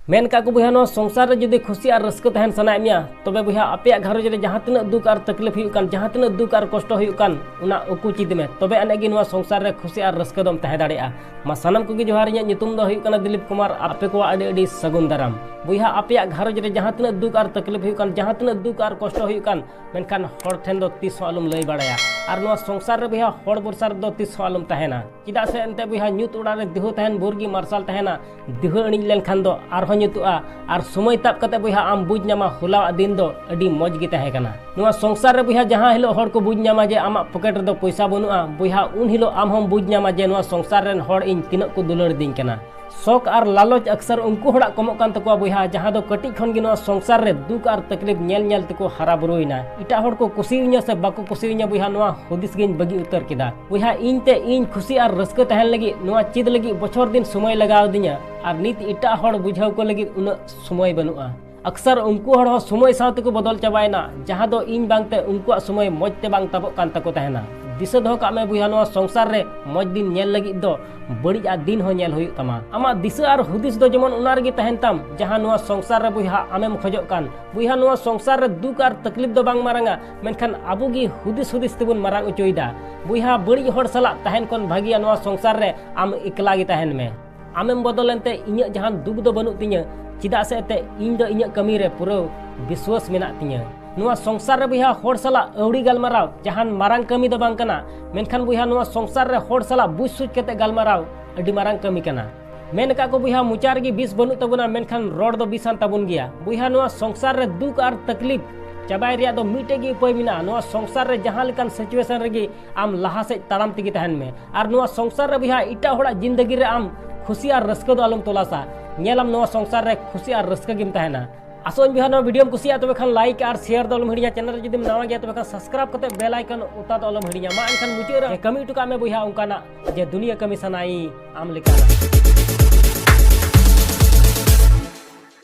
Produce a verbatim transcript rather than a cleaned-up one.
ᱢᱮᱱ ᱠᱟᱜ ᱠᱚ ᱵᱚᱭᱦᱟ, ᱱᱚᱣᱟ ᱥᱚᱝᱥᱟᱨ ᱨᱮ ᱡᱩᱫᱤ ᱠᱷᱩᱥᱤ ᱟᱨ ᱨᱟᱹᱥᱠᱟᱹ ᱛᱟᱦᱮᱱ ᱥᱟᱱᱟᱭᱮᱫ ᱢᱮᱭᱟ, ᱛᱚᱵᱮ ᱵᱚᱭᱦᱟ ᱟᱯᱮᱭᱟᱜ ᱜᱷᱟᱨᱚᱸᱡᱽ ᱨᱮ ᱡᱟᱦᱟᱸ ᱛᱤᱱᱟᱹᱜ ᱫᱩᱠ ᱟᱨ ᱛᱟᱠᱞᱤᱯ ᱦᱩᱭᱩᱜ ᱠᱟᱱ, ᱡᱟᱦᱟᱸ ᱛᱤᱱᱟᱹᱜ ᱫᱩᱠ ᱟᱨ ᱠᱚᱥᱴᱚ ᱦᱩᱭᱩᱜ ᱠᱟᱱ, ᱚᱱᱟ ᱩᱠᱩ ᱪᱮᱫ ᱢᱮ, ᱛᱚᱵᱮ ᱟᱹᱱᱤᱡ ᱜᱮ ᱱᱚᱣᱟ ᱥᱚᱝᱥᱟᱨ ᱨᱮ ᱠᱷᱩᱥᱤ ᱟᱨ ᱨᱟᱹᱥᱠᱟᱹ ᱫᱚᱢ ᱛᱟᱦᱮᱸ ᱫᱟᱲᱮᱭᱟᱜᱼᱟ᱾ ᱢᱟ ᱥᱟᱱᱟᱢ ᱠᱚᱜᱮ ᱡᱚᱦᱟᱨ, ᱤᱧᱟᱹᱜ ᱧᱩᱛᱩᱢ ᱫᱚ ᱦᱩᱭᱩᱜ ᱠᱟᱱᱟ ᱫᱤᱞᱤᱯ ᱠᱩᱢᱟᱨ᱾ ᱟᱯᱮ ᱠᱚᱣᱟᱜ ᱟᱹᱰᱤ ᱟᱹᱰᱤ ᱥᱟᱹᱜᱩᱱ ᱫᱟᱨᱟᱢ᱾ ᱵᱚᱭᱦᱟ ᱟᱯᱮᱭᱟᱜ ᱜᱷᱟᱨᱚᱸᱡᱽ ᱨᱮ ᱡᱟᱦᱟᱸ ᱛᱤᱱᱟᱹᱜ ᱫᱩᱠ ᱟᱨ ᱛᱟᱠᱞᱤᱯ ᱦᱩᱭᱩᱜ ᱠᱟᱱ, ᱡᱟᱦᱟᱸ ᱛᱤᱱᱟᱹᱜ ᱫᱩᱠ ᱟᱨ ᱠᱚᱥᱴᱚ ᱦᱩᱭᱩᱜ ᱠᱟᱱ, ᱢᱮᱱᱠᱷᱟᱱ ᱦᱚᱲ ᱴᱷᱮᱱ ᱫᱚ ᱛᱤᱥ ᱦᱚᱸ ᱟᱞᱚᱢ ᱞᱟᱹᱭ ᱵᱟᱲᱟᱭᱟ᱾ ᱟᱨ ᱱᱚᱣᱟ ᱥᱚᱝᱥᱟᱨ ᱨᱮ ᱵᱚᱭᱦᱟ ᱦᱚᱲ ᱵᱷᱚᱨᱥᱟ ᱨᱮᱫᱚ ᱛᱤᱥ ᱦᱚᱸ ᱟᱞᱚᱢ ᱛᱟᱦᱮᱱᱟ᱾ ᱪᱮᱫᱟᱜ ᱥᱮ ᱮᱱᱛᱮ ᱵᱚᱭᱦᱟ ᱧᱩᱛ ᱚᱲᱟᱜ ᱨᱮ ᱫᱤᱦᱟᱹ ᱛᱟᱦᱮᱱ ᱵᱷᱳᱨ ᱜᱮ ᱢᱟᱨᱥᱟᱞ ᱛᱟᱦᱮᱱᱟ᱾ ᱫᱤᱦᱟᱹ ᱟᱹᱬᱤᱡ ᱞᱮᱱᱠᱷᱟᱱ ᱫᱚ ᱟᱨᱦᱚᱸ ᱧᱩᱛᱩᱜᱼᱟ᱾ ᱟᱨ ᱥᱚᱢᱚᱭ ᱛᱟᱵ ᱠᱟᱛᱮ ᱵᱚᱭᱦᱟ ᱟᱢ ᱵᱩᱡᱽ ᱧᱟᱢᱟ ᱦᱚᱞᱟᱣᱟᱜ ᱫᱤᱱ ᱫᱚ ᱟᱹᱰᱤ ᱢᱚᱡᱽ ᱜᱮ ᱛᱟᱦᱮᱸ ᱠᱟᱱᱟ᱾ ᱱᱚᱣᱟ ᱥᱚᱝᱥᱟᱨ ᱨᱮ ᱵᱚᱭᱦᱟ ᱡᱟᱦᱟᱸ ᱦᱤᱞᱳᱜ ᱦᱚᱲ ᱠᱚ ᱵᱩᱡᱽ ᱧᱟᱢᱟ ᱡᱮ ᱟᱢᱟᱜ ᱯᱚᱠᱮᱴ ᱨᱮᱫᱚ ᱯᱚᱭᱥᱟ ᱵᱟᱹᱱᱩᱜᱼᱟ, ᱵᱚᱭᱦᱟ ᱩᱱ ᱦᱤᱞᱳᱜ ᱟᱢ ᱦᱚᱸᱢ ᱵᱩᱡᱽ ᱧᱟᱢᱟ ᱡᱮ ᱱᱚᱣᱟ ᱥᱚᱝᱥᱟᱨ ᱨᱮᱱ ᱦᱚᱲ ᱤᱧ ᱛᱤᱱᱟᱹᱜ ᱠᱚ ᱫᱩᱞᱟᱹᱲ ᱫᱤᱧ ᱠᱟᱱᱟ᱾ ᱥᱚᱠ ᱟᱨ ᱞᱟᱞᱚᱪ ᱟᱠᱥᱟᱨ ᱩᱱᱠᱩ ᱦᱚᱲᱟᱜ ᱠᱚᱢᱚᱜ ᱠᱟᱱ ᱛᱟᱠᱚᱣᱟ ᱵᱚᱭᱦᱟ, ᱡᱟᱦᱟᱸ ᱫᱚ ᱠᱟᱹᱴᱤᱡ ᱠᱷᱚᱱ ᱜᱮ ᱱᱚᱣᱟ ᱥᱚᱝᱥᱟᱨ ᱨᱮ ᱫᱩᱠ ᱟᱨ ᱛᱟᱠᱞᱤᱯ ᱧᱮᱞ ᱧᱮᱞ ᱛᱮᱠᱚ ᱦᱟᱨᱟ ᱵᱩᱨᱩᱭᱮᱱᱟ᱾ ᱮᱴᱟᱜ ᱦᱚᱲ ᱠᱚ ᱠᱩᱥᱤᱭᱟᱹᱧᱟ ᱥᱮ ᱵᱟᱠᱚ ᱠᱩᱥᱤᱭᱟᱹᱧᱟ ᱵᱚᱭᱦᱟ, ᱱᱚᱣᱟ ᱦᱩᱫᱤᱥ ᱜᱤᱧ ᱵᱟᱹᱜᱤ ᱩᱛᱟᱹᱨ ᱠᱮᱫᱟ᱾ ᱵᱚᱭᱦᱟ ᱤᱧ ᱛᱮ ᱤᱧ ᱠᱷᱩᱥᱤ ᱟᱨ ᱨᱟᱹᱥᱠᱟᱹ ᱛᱟᱦᱮᱱ ᱞᱟᱹᱜᱤᱫ ᱱᱚᱣᱟ ᱪᱮᱫ ᱞᱟᱹᱜᱤᱫ ᱵᱚᱪᱷᱚᱨ ᱫᱤᱱ ᱥᱚᱢᱚᱭ ᱞᱟᱜᱟᱣ ᱫᱤᱧᱟ, ᱟᱨ ᱱᱤᱛ ᱮᱴᱟᱜ ᱦᱚᱲ ᱵᱩᱡᱷᱟᱹᱣ ᱠᱚ ᱞᱟᱹᱜᱤᱫ ᱩᱱᱟᱹᱜ ᱥᱚᱢᱚᱭ ᱵᱟᱹᱱᱩᱜᱼᱟ᱾ ᱟᱠᱥᱟᱨ ᱩᱱᱠᱩ ᱦᱚᱲ ᱦᱚᱸ ᱥᱚᱢᱚᱭ ᱥᱟᱶ ᱛᱮᱠᱚ ᱵᱚᱫᱚᱞ ᱪᱟᱵᱟᱭᱮᱱᱟ, ᱡᱟᱦᱟᱸ ᱫᱚ ᱤᱧ ᱵᱟᱝᱛᱮ ᱩᱱᱠᱩᱣᱟᱜ ᱥᱚᱢᱚᱭ ᱢᱚᱡᱽ ᱛᱮ ᱵᱟᱝ ᱛᱟᱵᱚᱜ ᱠᱟᱱ ᱛᱟᱠᱚ ᱛᱟᱦᱮᱱᱟ᱾ ᱫᱤᱥᱟᱹ ᱫᱚᱦᱚ ᱠᱟᱜ ᱢᱮ ᱵᱚᱭᱦᱟ, ᱱᱚᱣᱟ ᱥᱚᱝᱥᱟᱨ ᱨᱮ ᱢᱚᱡᱽ ᱫᱤᱱ ᱧᱮᱞ ᱞᱟᱹᱜᱤᱫ ᱫᱚ ᱵᱟᱹᱲᱤᱡ ᱟᱜ ᱫᱤᱱ ᱦᱚᱸ ᱧᱮᱞ ᱦᱩᱭᱩᱜ ᱛᱟᱢᱟ᱾ ᱟᱢᱟᱜ ᱫᱤᱥᱟᱹ ᱟᱨ ᱦᱩᱫᱤᱥ ᱫᱚ ᱡᱮᱢᱚᱱ ᱚᱱᱟ ᱨᱮᱜᱮ ᱛᱟᱦᱮᱱ ᱛᱟᱢ, ᱡᱟᱦᱟᱸ ᱱᱚᱣᱟ ᱥᱚᱝᱥᱟᱨ ᱨᱮ ᱵᱚᱭᱦᱟ ᱟᱢᱮᱢ ᱠᱷᱚᱡᱚᱜ ᱠᱟᱱ᱾ ᱵᱚᱭᱦᱟ ᱱᱚᱣᱟ ᱥᱚᱝᱥᱟᱨ ᱨᱮ ᱫᱩᱠ ᱟᱨ ᱛᱟᱠᱞᱤᱯ ᱫᱚ ᱵᱟᱝ ᱢᱟᱨᱟᱝᱟ, ᱢᱮᱱᱠᱷᱟᱱ ᱟᱵᱚ ᱜᱮ ᱦᱩᱫᱤᱥ ᱦᱩᱫᱤᱥ ᱛᱮᱵᱚᱱ ᱢᱟᱨᱟᱝ ᱚᱪᱚᱭᱮᱫᱟ᱾ ᱵᱚᱭᱦᱟ ᱵᱟᱹᱲᱤᱡ ᱦᱚᱲ ᱥᱟᱞᱟᱜ ᱛᱟᱦᱮᱱ ᱠᱷᱚᱱ ᱵᱷᱟᱹᱜᱤᱭᱟ ᱱᱚᱣᱟ ᱥᱚᱝᱥᱟᱨ ᱨᱮ ᱟᱢ ᱮᱠᱞᱟ ᱜᱮ ᱛᱟᱦᱮᱱ ᱢᱮ᱾ ᱟᱢᱮᱢ ᱵᱚᱫᱚᱞ ᱮᱱᱛᱮ ᱤᱧᱟᱹᱜ ᱡᱟᱦᱟᱱ ᱫᱩᱠ ᱫᱚ ᱵᱟᱹᱱᱩᱜ ᱛᱤᱧᱟᱹ, ᱪᱮᱫᱟᱜ ᱥᱮ ᱮᱱᱛᱮ ᱤᱧ ᱫᱚ ᱤᱧᱟᱹᱜ ᱠᱟᱹᱢᱤ ᱨᱮ ᱯᱩᱨᱟᱹ ᱵᱤᱥᱣᱟᱹᱥ ᱢᱮᱱᱟᱜ ᱛᱤᱧᱟᱹ᱾ ᱱᱚᱣᱟ ᱥᱚᱝᱥᱟᱨ ᱨᱮ ᱵᱚᱭᱦᱟ ᱦᱚᱲ ᱥᱟᱞᱟᱜ ᱟᱹᱣᱲᱤ ᱜᱟᱞᱢᱟᱨᱟᱣ ᱡᱟᱦᱟᱱ ᱢᱟᱨᱟᱝ ᱠᱟᱹᱢᱤ ᱫᱚ ᱵᱟᱝ ᱠᱟᱱᱟ, ᱢᱮᱱᱠᱷᱟᱱ ᱵᱚᱭᱦᱟ ᱱᱚᱣᱟ ᱥᱚᱝᱥᱟᱨ ᱨᱮ ᱦᱚᱲ ᱥᱟᱞᱟᱜ ᱵᱩᱡᱽ ᱥᱩᱡᱽ ᱠᱟᱛᱮ ᱜᱟᱞᱢᱟᱨᱟᱣ ᱟᱹᱰᱤ ᱢᱟᱨᱟᱝ ᱠᱟᱹᱢᱤ ᱠᱟᱱᱟ᱾ ᱢᱮᱱ ᱟᱠᱟᱫ ᱠᱚ ᱵᱚᱭᱦᱟ, ᱢᱚᱪᱟ ᱨᱮᱜᱮ ᱵᱤᱥ ᱵᱟᱹᱱᱩᱜ ᱛᱟᱵᱚᱱᱟ, ᱢᱮᱱᱠᱷᱟᱱ ᱨᱚᱲ ᱫᱚ ᱵᱤᱥᱟᱱ ᱛᱟᱵᱚᱱ ᱜᱮᱭᱟ᱾ ᱵᱚᱭᱦᱟ ᱱᱚᱣᱟ ᱥᱚᱝᱥᱟᱨ ᱨᱮ ᱫᱩᱠ ᱟᱨ ᱛᱟᱠᱞᱤᱯ ᱪᱟᱵᱟᱭ ᱨᱮᱭᱟᱜ ᱫᱚ ᱢᱤᱫᱴᱮᱡ ᱜᱮ ᱩᱯᱟᱹᱭ ᱢᱮᱱᱟᱜᱼᱟ, ᱱᱚᱣᱟ ᱥᱚᱝᱥᱟᱨ ᱨᱮ ᱡᱟᱦᱟᱸ ᱞᱮᱠᱟᱱ situation ᱨᱮᱜᱮ ᱟᱢ ᱞᱟᱦᱟ ᱥᱮᱫ ᱛᱟᱲᱟᱢ ᱛᱮᱜᱮ ᱛᱟᱦᱮᱱ ᱢᱮ᱾ ᱟᱨ ᱱᱚᱣᱟ ᱥᱚᱝᱥᱟᱨ ᱨᱮ ᱵᱚᱭᱦᱟ ᱮᱴᱟᱜ ᱦᱚᱲᱟᱜ ᱡᱤᱱᱫᱮᱜᱤ ᱨᱮ ᱟᱢ ᱠᱷᱩᱥᱤ ᱟᱨ ᱨᱟᱹᱥᱠᱟᱹ ᱫᱚ ᱟᱞᱚᱢ ᱛᱚᱞᱟᱥᱟ᱾ ᱧᱮᱞᱟᱢ ᱱᱚᱣᱟ ᱥᱚᱝᱥᱟᱨ ᱨᱮ ᱠᱷᱩᱥᱤ ᱟᱨ ᱨᱟᱹᱥᱠᱟᱹ ᱜᱮᱢ ᱛᱟᱦᱮᱱᱟ᱾ ᱟᱥᱚᱜ ᱟᱹᱧ ᱵᱚᱭᱦᱟ ᱱᱚᱣᱟ video ᱢ ᱠᱩᱥᱤᱭᱟᱜᱼᱟ, ᱛᱚᱵᱮ ᱠᱷᱟᱱ like ᱟᱨ share ᱫᱚ ᱟᱞᱚᱢ ᱦᱤᱲᱤᱧᱟ᱾ Channel ᱨᱮ ᱡᱩᱫᱤᱢ ᱱᱟᱣᱟ ᱜᱮᱭᱟ ᱛᱚᱵᱮ ᱠᱷᱟᱱ subscribe ᱠᱟᱛᱮ bell icon ᱚᱛᱟ ᱫᱚ ᱟᱞᱚᱢ ᱦᱤᱲᱤᱧᱟ᱾ ᱢᱟ ᱮᱱᱠᱷᱟᱱ ᱢᱩᱪᱟᱹᱫ ᱨᱮ ᱠᱟᱹᱢᱤ ᱦᱚᱴᱚ ᱠᱟᱜ ᱢᱮ ᱵᱚᱭᱦᱟ ᱚᱱᱠᱟᱱᱟᱜ ᱡᱮ ᱫᱩᱱᱤᱭᱟᱹ ᱠᱟᱹᱢᱤ ᱥᱟᱱᱟᱭᱤᱧ ᱟᱢ ᱞᱮᱠᱟᱱᱟᱜ᱾